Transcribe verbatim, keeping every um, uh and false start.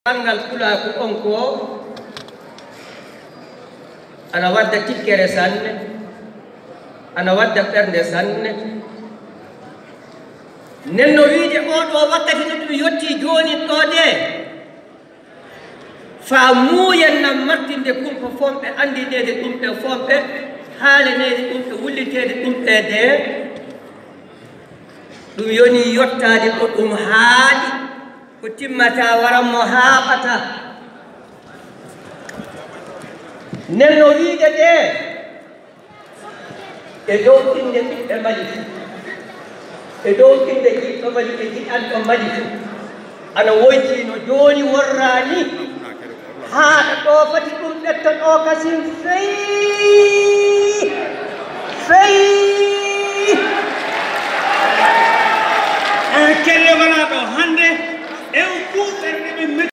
Banngal pulaaku on ko ana wadda tikkere sanne, ana wadda ɓernde sanne. Nden no wiide oo ɗoo wakkati no ɗum yottii joonin ɗoo de, faa muuyen nan martinde kumpa fomɓe, anndineede ɗum ɓe fomɓe, haalaneede ɗum ɓe, wulliteede ɗum ɓe de, ɗum yonii yottaade ko ɗum haaɗi, ko timmata waran mo haaɓata. Nden no wiide de, e dow innde ɓiɓɓe Mali fuu, e dow innde jiɗɗo Mali e jiɗanɗo Mali fuu, ana woytii no jooni worraa ni, haa ɗo fati ɗum ɓetto ɗo kasin fey, fey. E kelle wala ɗo hannde, e kuuɓe ɗe ɓe